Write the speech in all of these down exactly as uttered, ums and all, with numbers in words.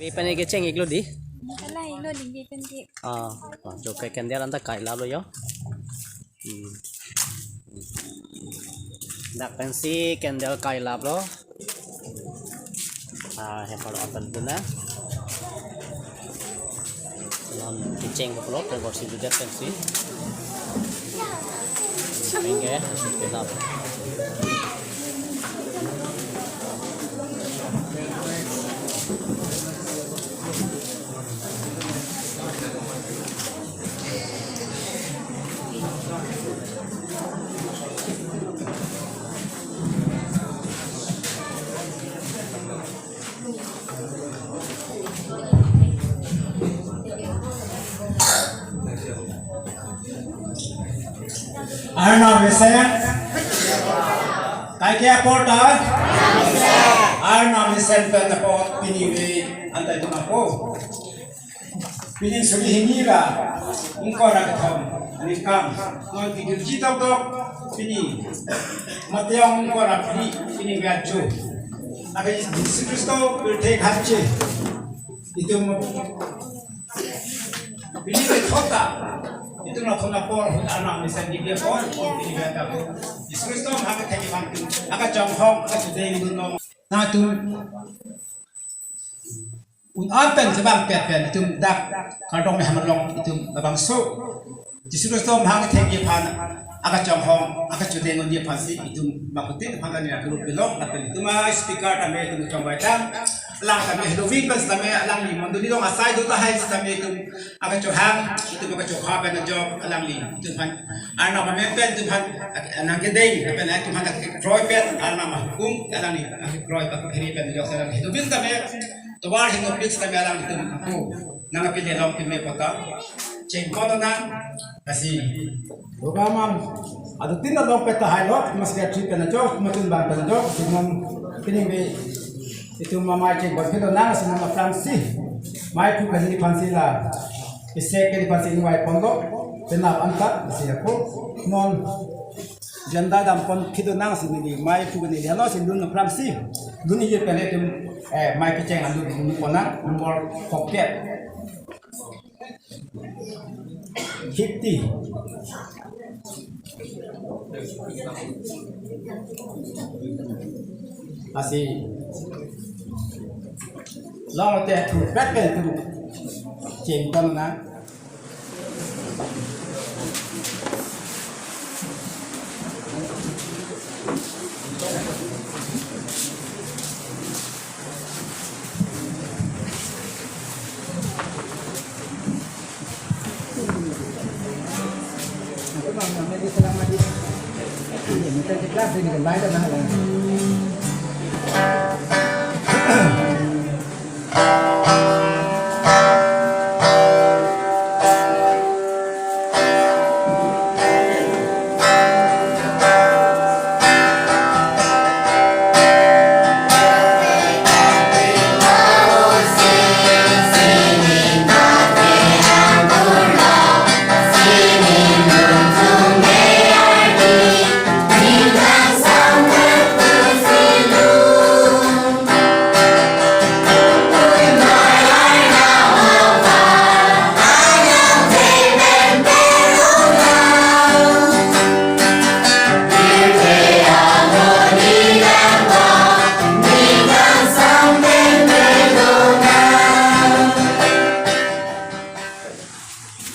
Pen ke cheng iklo di. Ala ilo di pen ke. Ah, jo ke candle anta kai lap lo jo. Hmm. Dak pensi candle kai lap lo. Ah, he paro atan duna. Non kecheng ko lo, pen korsi dudet pensi. Pen ke, si ke lap. Arnam mesen. Kaike apor ta? Arnam mesen pen apot pini ve anta itum ako. Pini suri hini ra ingkoi ra kethom aningkan. Non pini ji tok tok pini Matthew ingkoi ra phli pini ve ajo. Ake Jisu Khristo pirthe khache. Itum pini ve thota. Itum lathon apor ahut Arnam mesen dikle apor pini ve ta. Jisu Khristo ha kethek aphan akachonghong akachudeng dun non. Nangtum un-an pen chevang pet pen itum dak kardom meham along itum labangso Jisu Khristo mahang thengji aphan akachonghong akachudeng unji aphansi itum bangkutin aphan ta neli akuru pilok lapen itum a speaker tame itum chongbai tang lang tame heloving pen tame alangli mondoli along asai do tahai tame itum akachohang itum akachokha pen ajok alangli itum aphan Arnam amen pen itum aphan nangkedeng pen itum aphan kroi pen Arnam ahukum alangli kroi pen phiri pen ajok alangli heloving tame Tovar hingno fix kami alang itum ako nang apin elong pin me kota chengkot nang kasi. Program an adutin along peta hai lo, mas ke trip na jok, matun bang peta jok, simon pining be itum mamai chengkot philo nang simon aphrangsi. Mai pu kali phansi la. Ise kali phansi ni mai pondo, penap anta, isi ako. Non Janda dam pon phido nang si neli mai pu neli halo si lun aphrangsi. Lun ye pele tum, eh, mai kecheng an lun pon nang number pocket. Fifty. Asi. Long te tu pet pet tu. Cheng pon nang.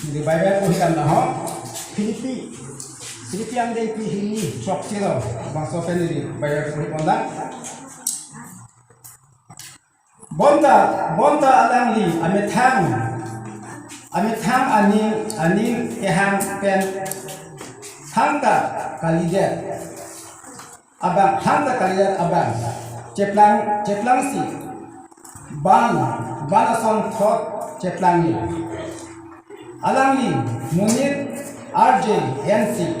Neli Bible puri kan na ho. Philippi, Philippi angdengpi hini chok chelo bangso pen neli Bible puri pon nang. Bonta, bonta alangli amethang, amethang aning, aning kehang pen thangta kalidet abang, thangta kalidet abang cheplang, cheplangsi ban, ban ason thot cheplanglo. Alangli monit arje ensi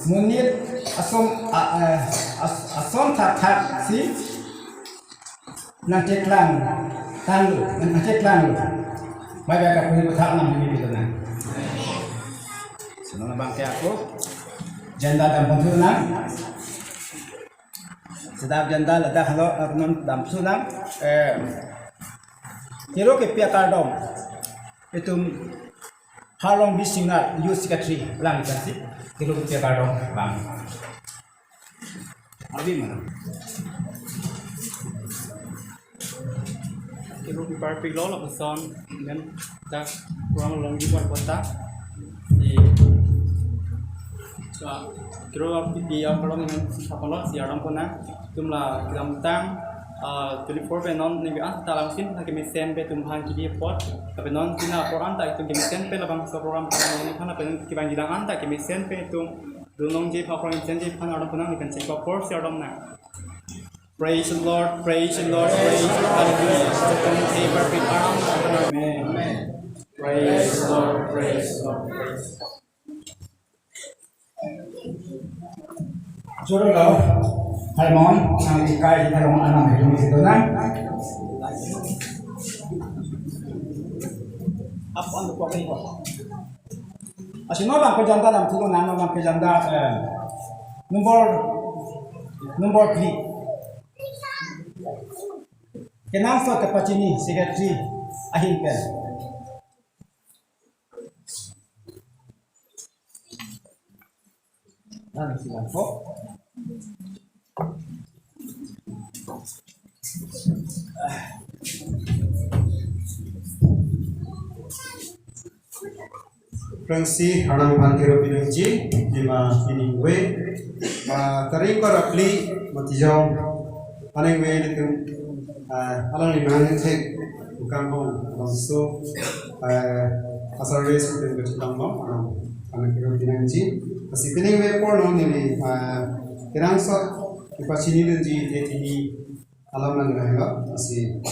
monit ason, a, a, as-, ason thakthak si nangcheklang tanglo, nangcheklang lo. Mai ba kapuri pathak nam ni bilang. Senang bang ke ako. Janda dam pon thu nang. Sedap janda ladak halo, non dam thu nang. Eh, Kero kepi akardom itum Harlongbi Singnar, Youth Secretary, alang ikansi kero kepi akardom bang. Abi mana? Kero kepi parpik lo lapuson, men dak program along di por kota. Di, so, kero kepi akardom men sapalo si arong kona. Itum la kedamtang, ah, twenty-four pen non ningve-an ta alam sin, lake mesen pen itum bang kidi apot. Tapi non tina apor anta itum kemesen pen labangso program pen non pen itum kebang kedam anta kemesen pen itum dunlongji aphan, program mesenji aphan arong kona, ningkan chek apor si arong nang. Praise the Lord, praise the Lord, praise the Lord, hallelujah. Amen. Praise the Lord, praise the Lord, praise the Lord. Choro lo, Harmon, nang ikai di Harmon anam itu mesti tu nang. Apa anu kau ini kau? Asi non bang kejanda dam tulo nang, non bang kejanda, eh, nomor, nomor three. Kenangsot kepachini secretary ahin pen. Nang silang po. Aphrangsi Arnam aphan kero pinangji, lima pining we, ma tarik ko rapli, matijong, aneng we nitum, ah, alang lima nang thek, ukang hong, bangso, ah, asar we sudah bercetang bang, Arnam aphan kero pinangji, asi pining we apor non neli, ah, kenangsot kepachini dunji, te tini, alam nang lahelo, asi.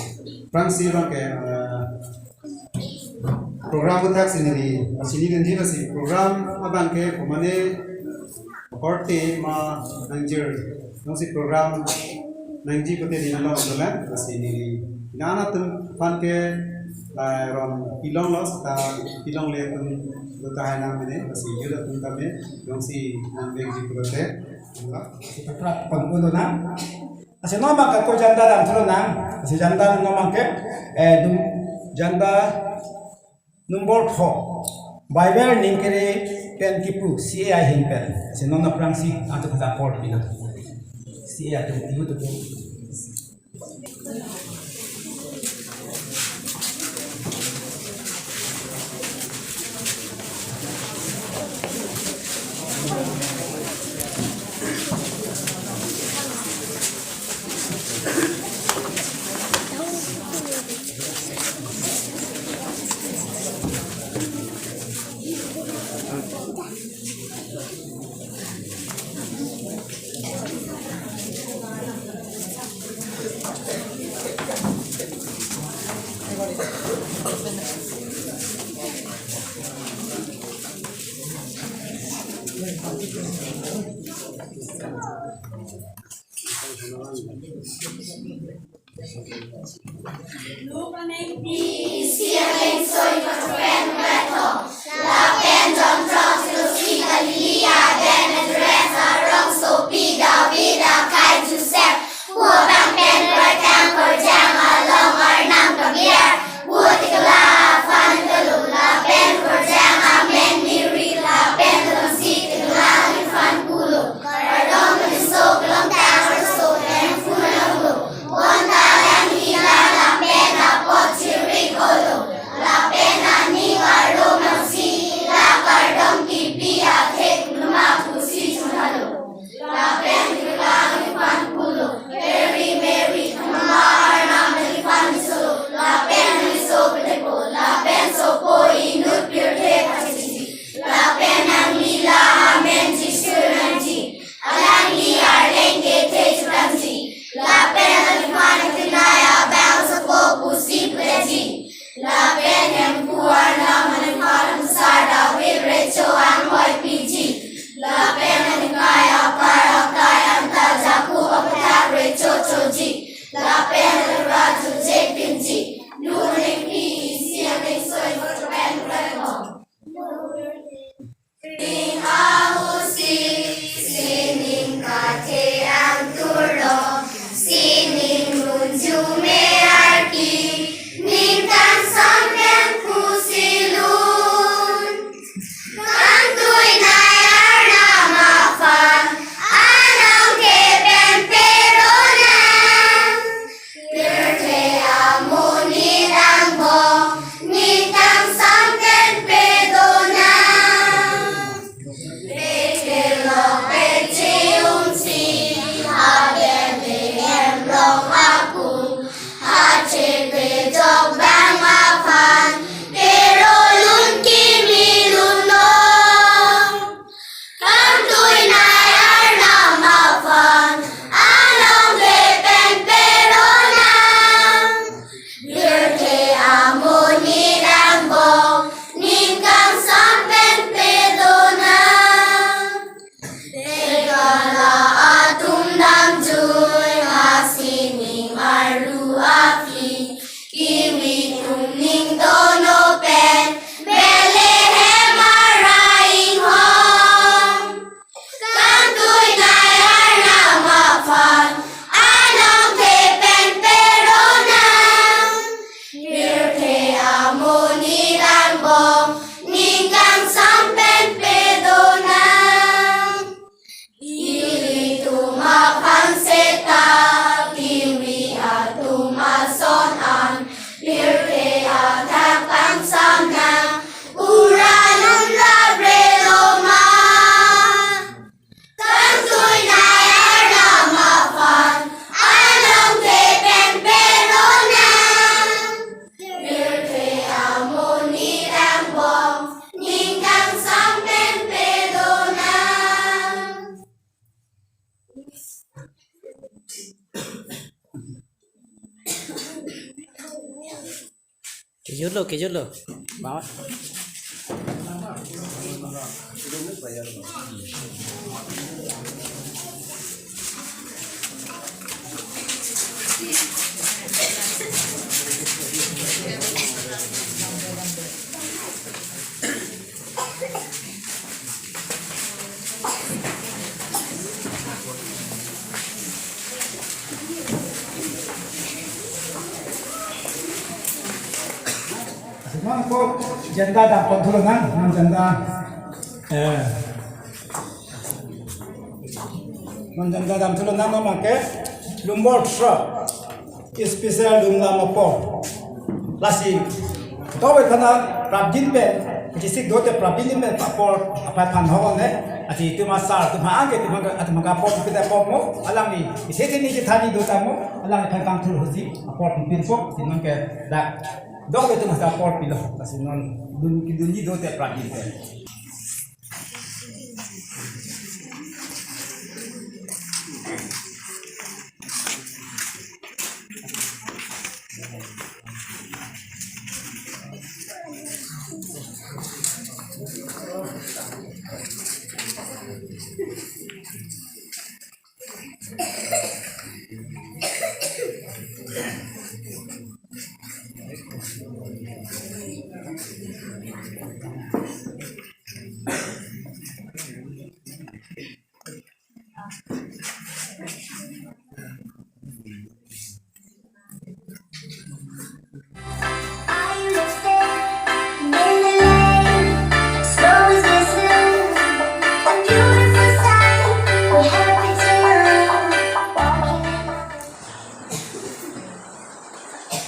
Aphrangsi bangke, eh, program uthak si neli, asi neli nangji asi program abangke komane korte ma nangjir. Nangsi program nangji kote di nalo dolan, asi neli. Nana atum aphan ke, eh, ron pilong lo, ta pilongle atum lo tahai nang mene, asi yud atum tame, nangsi nang bengji pulote. Kita prak pangkulo nang. Asi non bang ke ko janda dam tulo nang. Asi janda non bang ke, eh, dum, janda number four. Bible ning kere pen kipu C A ahin pen. Asi non aphrangsi atu kata Paul pilo. C A atu ibu tu. Ning dono pen Bethlehem arai inghong. Kangtuinei Arnam aphan anong the pen pedonang. Pirthe amonit angbong ning kangsam pen pedonang. Ilitum aphan seta, kewi atum ason an, pirthe athak kangsam nang, puran un rabre loma. Kangtuinei Arnam aphan anong the pen pedonang. Pirthe amonit angbong ning kangsam pen pedonang. Kejut lo, kejut lo. Bawa. Non ko janda dam pon thulo nang, non janda, eh, non janda dam thulo nang, non mangke lumbor sra special lum lam apor. Lasi, to we khana prabdin pen, kisik dote prabdin pen apor, apor aphan ho ne, ati itum asar, itum angke, itum angke, itum angke apor, kita apor mo, alangli, isi sini kita ni dota mo, alangli aphan kangthur hosi, apor pin pin pok, itum angke dak, dok itum asa apor pilo, lasi non, dun, kidunji dote prabdin pen.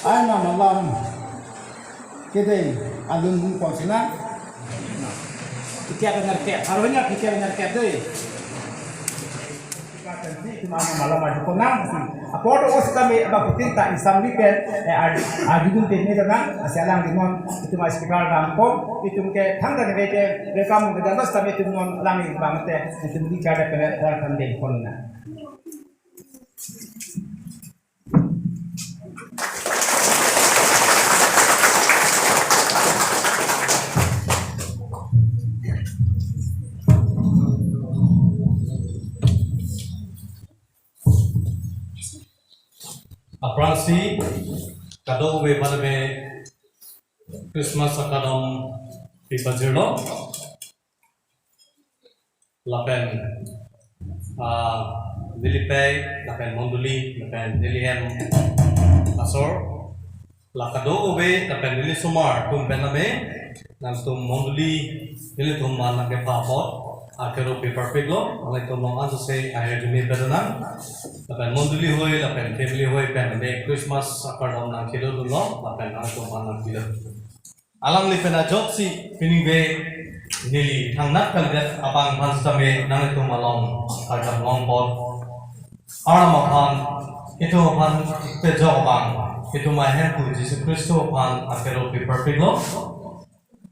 Arnam alam kedeng alun bung pon sina. Ikia benar ke, aronya ikia benar ke dei. Itum Arnam alam aju konang si. Apor to sitame abang putin ta isam lipen, eh, ar-, arjudun te me danang, asi alang di non, itum speaker dam ko, itum ke thang dan ke welcome ke dan sitame itum non alang di bang te, itum di kada pele welcome de konang. Aphrangsi kadokave aphan Christmas akardom pipajirlo. Lapen, ah, nelipei, lapen mondoli, lapen nelihem asor, la kadokave, lapen neli osomar atum pen tame, nangtum mondoli, nelitum aphan nangkepha apot akero piparpiklo, nanglitum along ansose ahirjume pedonang, lapen mondoli hoi, lapen family hoi pen tame Christmas akardom nangkedodunlo, lapen nangtum aphan nangpilo. Alangli pen ajoksi pining ve neli thangnat kalidet abang aphan sitame nanglitum along kardom longpon. Arnam aphan, itum aphan tejok abang, itum ahemphu Jisu Khristo aphan akero piparpiklo.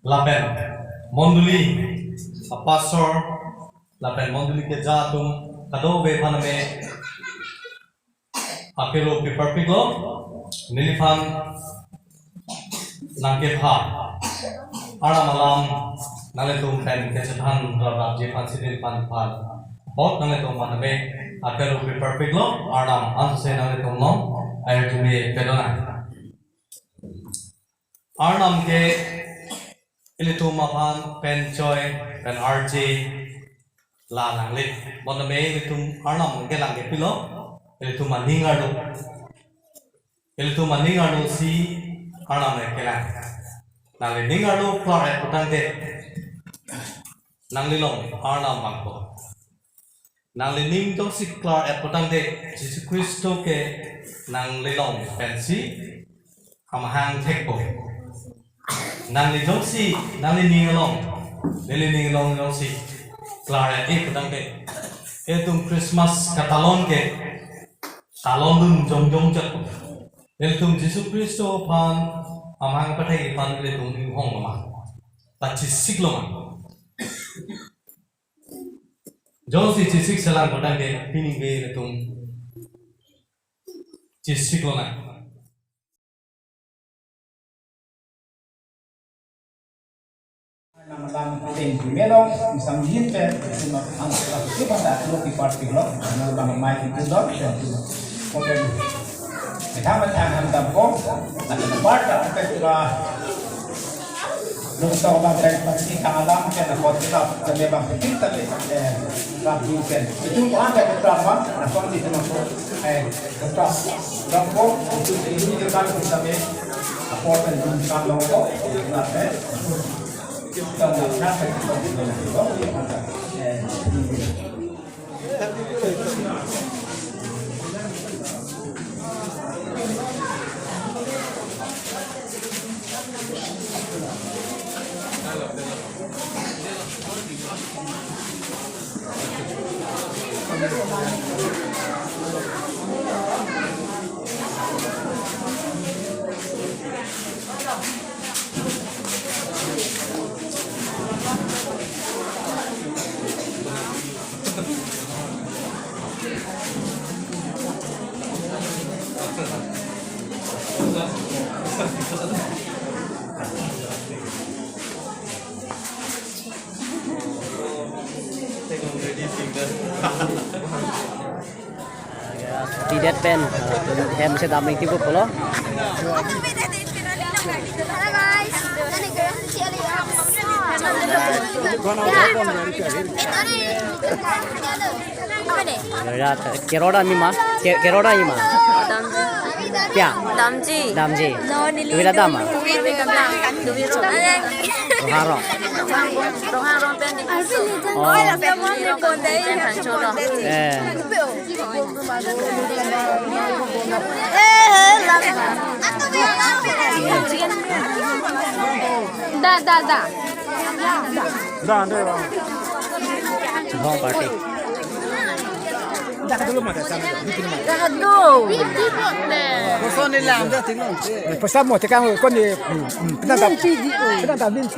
Lapen mondoli, apastor, lapen mondoli keja atum kadokave aphan tame akero piparpiklo, neliphan nangkepha Arnam alam nanglitum pen kachethan raprapji aphansi neliphan aphan apot nanglitum aphan tame akero piparpiklo, Arnam ansose nanglitum along ahirjume pedonang. Arnam ke ilitum aphan penchoi, pen-arje, la nanglit. Bonta me ilitum Arnam kelang ke pilo, ilitum aning arlo. Ilitum aning arlo si Arnam kelang. Nangli ning arlo klar-et putangte, nangli along Arnam vangpo. Nangli ning jongsi klar-et putangte, Jisu Khristo ke nangli along pensi amahang thekpo. Nangli jongsi, nangli ning along, neli ning along jongsi klar-et putangte, ilitum Christmas katalon ke talondun jongjong chot. Ilitum Jisu Khristo aphan amahang pathai aphan ilitum inghong loma, ta chesik loma. Jongsi chesik selang putangte, pini ke ilitum chesik lonang. Nang lam pen melo, misam jin pen, sima ang sa tu pada lo ki party lo, nang lam mai ki tu dot, oke. Kita macam ham dam ko, na ki part ta pe tu la. Nung tong bang pen pasti tang alam pen na kot kita, kami bang pen kita le, eh, rap jin pen. Itu ko ada ke drama, na kon di tu ko, eh, ke drama. Drama ko, itu ini ke kan kita me, apa pen kan lo ko, na pe. Tidet pen, eh, hem si damning tibu pulo. Ya, kerora mi ma, ke-, kerora mi ma. Damji. Ya. Damji. Damji. Tumi la dam ma? Tumi la dam. Rohang rong. Rohang rong pen di. Oh. Eh. Da, da, da. Da, da, da. Wrong party. Pesan mo tekang ko ni, hmm, hmm, penang ta, penang ta bin si.